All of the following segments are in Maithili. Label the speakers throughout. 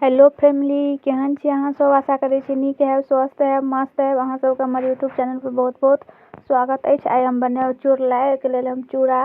Speaker 1: हेलो फैमिली, केहन छी अहाँ सब? आशा करै छी नीक हैब, स्वस्थ हैब, मस्त हैब। अहाँ सबके हमर यूट्यूब चैनल पर बहुत बहुत स्वागत अछि। आइ हम बनायब चूड़लाई। ओहिके लेल हम चूड़ा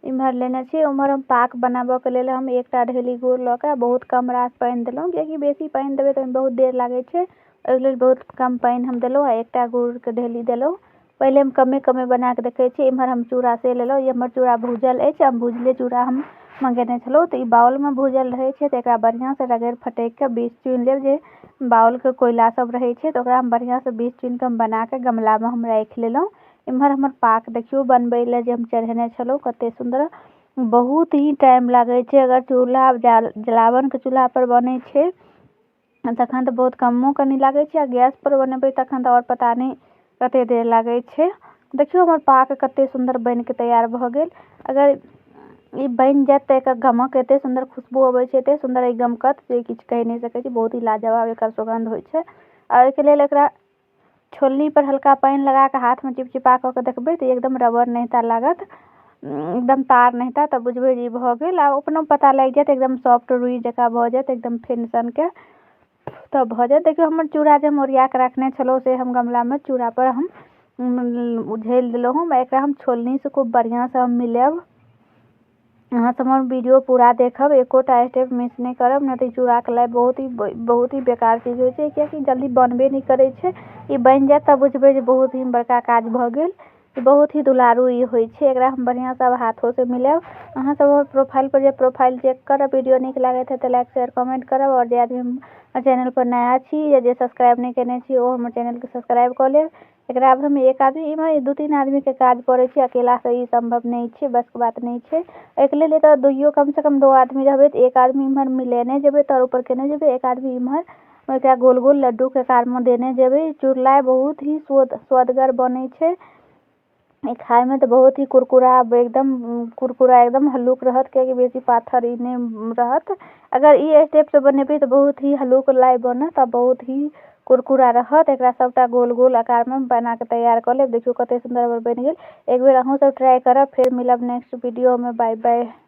Speaker 1: इम्हर लेने छी। उम्हर हम पाक बनाबऽके लेल हम एकटा ढेली गुड़ लऽ कऽ बहुत कम रास पानि देलहुँ, कियाकि बेसी पानि देबै तऽ ओहिमे बहुत देर लागै छै। ओहिके लेल बहुत कम पानि हम देलहुँ आ एकटा गुड़के ढेली देलहुँ। पहिले हम कमे कमे बनाकऽ देखै छी। इम्हर हम चूड़ा से लेलहुँ। ई हमर चूड़ा भूजल अछि। हम भुजले चूड़ा हम मँगेने छलहुँ, तऽ ई बाउलमे भूजल रहै छै, तऽ एकरा बढ़िआँसँ रगड़ि फटकि कऽ बीछ चुनि लेब। जे बाउलके कोयला सब रहै छै, तऽ ओकरा हम बढ़िआँसँ बीछ चुनि कऽ हम बनाकऽ गमलामे हम राखि लेलहुँ। इम्हर हमर पाक देखियौ बनबै लए जे हम चढ़ेने छलहुँ, कते सुन्दर। बहुत ही टाइम लागै छै। अगर चूल्हा जलावनके चूल्हापर बनै छै तखन तऽ बहुत कमो कनि लागै छै, आ गैसपर बनेबै तखन तऽ आओर पता नहि कते देर लागै छै। देखियौ हमर पाक कते सुन्दर बनिके तैयार भऽ गेल। अगर ई बनि जायत तऽ एकर गमक एते सुन्दर खुशबू अबै छै, एते सुन्दर ई गमकत जे किछु कहि नहि सकै छी। बहुत ही लाजवाब एकर सुगन्ध होइ छै। आ ओहिके लेल एकरा छोलनीपर हल्का पानि लगाकऽ हाथमे चिपचिपा कऽ के देखबै तऽ एकदम रबड़ नहिता लागत, एकदम तार नहिता, तऽ बुझबै जे ई भऽ गेल। आ अपनो पता लागि जायत, एकदम सॉफ्ट रुइ जकाँ भऽ जायत, एकदम फेन सनके तब भऽ जायत। देखियौ हमर चूड़ा जे हम ओरिया कऽ रखने छलहुँ, से हम गमलामे चूड़ापर हम उझेल देलहुँ। हम एकरा हम छोलनीसँ खूब बढ़िआँसँ हम मिलायब। अहाँ सब हमर वीडियो पूरा देखब, एकोटा स्टेप मिस नहि करब, नहि तऽ चूड़ाके लाइ बहुत ही बेकार चीज होइ छै, कियाकि जल्दी बनबे नहि करै छै। ई बनि जायत तऽ बुझबै जे बहुत ही बड़का काज भऽ गेल। बहुत ही दुलारू ई होइ छै। एकरा हम बढ़िआँसँ आब हाथोसँ मिलायब। अहाँ सब हमर प्रोफाइल पर जे प्रोफाइल चेक करब। वीडियो नीक लागैत है तऽ लाइक, शेयर, कमेंट करब। आओर जे आदमी हमर चैनल पर नया छी या जे सब्सक्राइब नहि केने छी, ओ हमर चैनलके सब्सक्राइब कऽ लेब। एकरा आब हम एक आदमी, एहिमे 2-3 आदमीके काज पड़ै छै, अकेलासँ ई सम्भव नहि छै, बसके बात नहि छै। एहिके लेल एतऽ दुइयो कमसँ कम 2 आदमी रहबै तऽ एक आदमी इम्हर मिलेने जेबै, तर ऊपर केने जेबै, एक आदमी इम्हर एकरा गोल गोल लड्डूके आकारमे देने जेबै। चूड़लाई बहुत ही स्वदगर बनै छै। ई खाइमे तऽ बहुत ही कुरकुरा, एकदम कुरकुरा, एकदम हल्लुक रहत, कियाकि बेसी पाथर ई नहि रहत। अगर ई स्टेपसँ बनेबै तऽ बहुत ही हल्लुक लाइ बनत आ बहुत ही कुरकुरा रहत। एकरा सबटा गोल गोल आकारमे बनाकऽ तैयार कऽ लेब। देखियौ कते सुन्दर बनि गेल। एक बेर अहूँ सब ट्राई करब। फेर मिलब नेक्स्ट वीडियोमे। Bye bye.